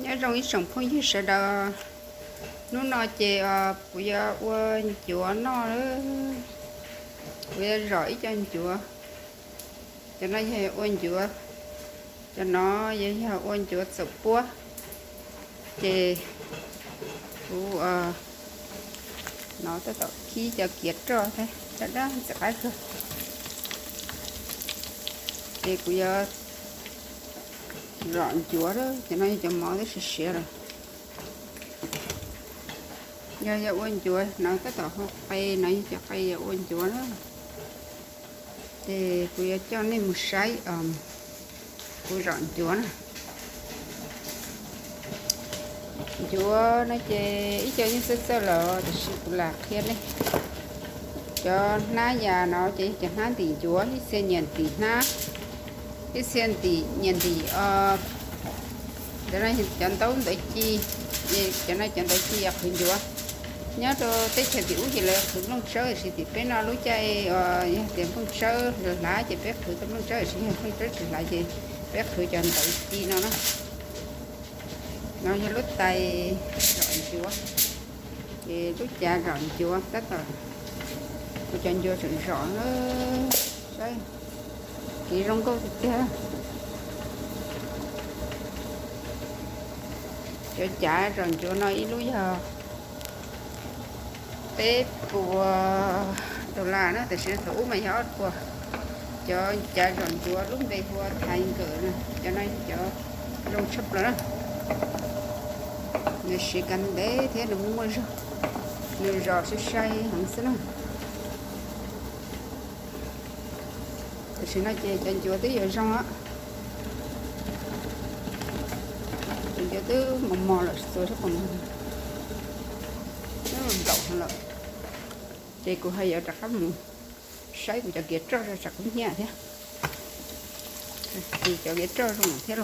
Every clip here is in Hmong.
Nyob zoo ib tsoom phooj ywg sawv daws, hnub no ces kuv yuav ua ncuav noj. Kuv yuav zom ib co ncuav. Cov no yog ua ncuav, cov no yog ua ncuav txaus puab. Ces kuv no tab tom khib cov kiav roj thiab, roj dab ntxim qab kawg. Ces kuv yuav zom ncuav, cov no yog cov mov twb siav siav lawm. Yog yog ua ncuav no tab tom hu qe, no yog cov qe yog ua ncuav na. Ces kuv yuav coj nej mus saib kuv zom ncuav na. Ncuav no ces ib co yeej txawj txawj lawm tiam sis kuv lam qhia nej. Cov hnab yas no ces yog cov hnab ntim ncuav, ib txhia nyias ntim hnab, ib txhia ntim nyias ntim cov no cov ntaub ntawv ci, cov no cov ntawv ci yog qhwv ncuav. Nyob rau teb chaws tim ub ces lawv qhwv nplooj tsawb, tiam sis tim peb no lub caij yog tias nplooj tsawb hlav ces peb qhwv tau nplooj tsawb, tiam sis yog nplooj tsawb tsis hlav ces peb qhwv cov ntawv ci no na. No yog lub tais zom ncuav, ces lub cav zom ncuav tab tom, kuv cov ncuav tseem zom na, saib kev zoo nkauj tiag tiag. Cov cav zom ncuav no ib lub yog peb puas dollar na, tiam sis thaum ub mas yog ob puas. Cov cav zom ncuav lub npe hu ua Thai nkawm na, cov no yog cov zoo tshaj plaws na. Nws siav kav ntev thiab nws muaj muaj zog, nws zom sai sai heev xwb na. Tam sim no ces cov ncuav twb yuav zoo, cov ncuav twb mos mos lawm, txuas sab pas nplaum lawm. Ces kuv ho yuav rov qab mus saib kuv cov kiav roj tsam kub hnyiab thiab. Ces cov kiav roj zoo thiab los, kiav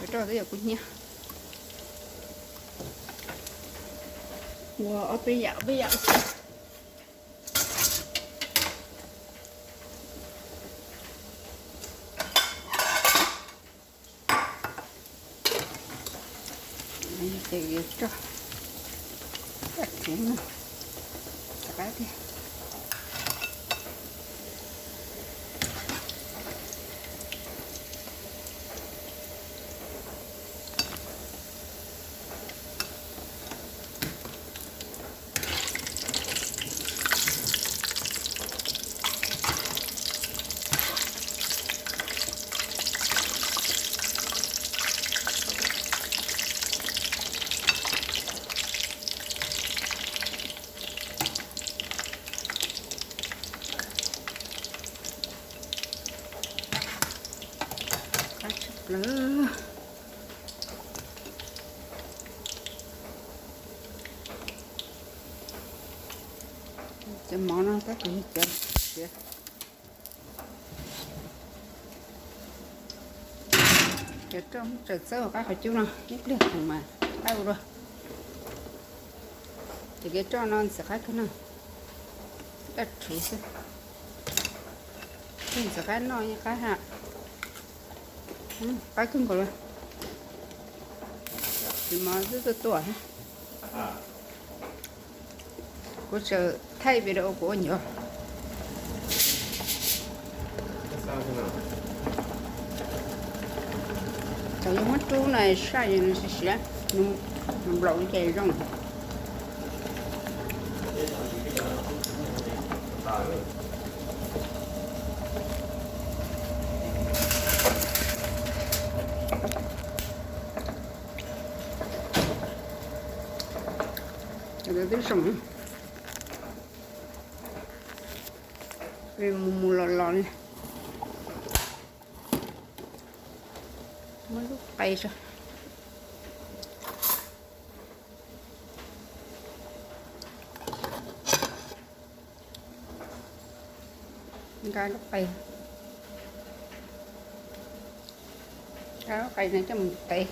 roj twb yuav kub hnyiab. Ua ob peb yam peb yam. Ces roj, roj tsev no, rov qab tiag. Qab tshaj plaws. Cov mov no tab sis yog cov siav. Cov roj txawm txawb qab qhov cub no, ib pliag khoom mas qab ua dua. Ces kev roj no ntxim qab kawg no, daj rhuv xwb. Ntxim qab noj yeej qab ha, qab kawg nkaus li. Tsis mov xwb tuaj tuaj. Kuv tseem thaij video kuv ua ncuav. Thaum yuav muab rub no saj siav, nplaum ces zoo. Cov twb zoo, mus mus los los li. Muab lub qe tso. Nqa lub qe, nqa lub qe no coj mus tev.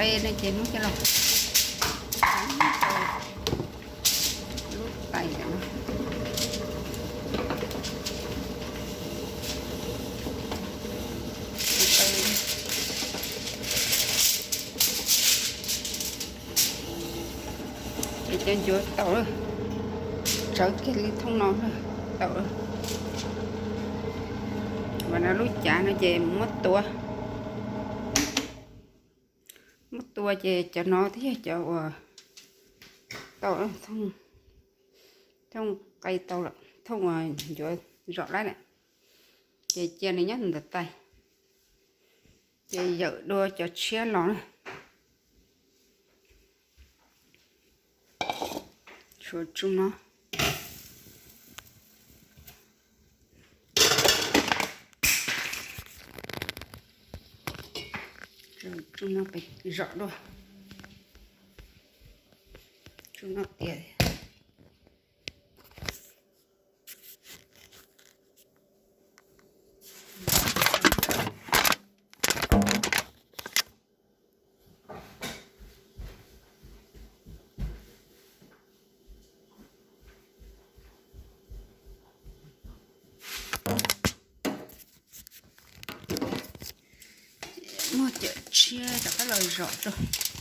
Ces no ces muab coj los lub tais no. Ces cov ncuav tau lawm, tsawv kiag li thooj no tau lawm. Mas no lub cav no ces muab tua, muab tua ces cov no thiaj yog cov uas tau, thooj qe tau lawm, thooj uas ncuav zom laib lawm. Ces cia nws nyob ntawm tais, ces yawm dua cov tshiab los na. Tshuav tsum no, tsum no pem zom dua, tsum no tias muab cov tshiab rov qab los zom dua.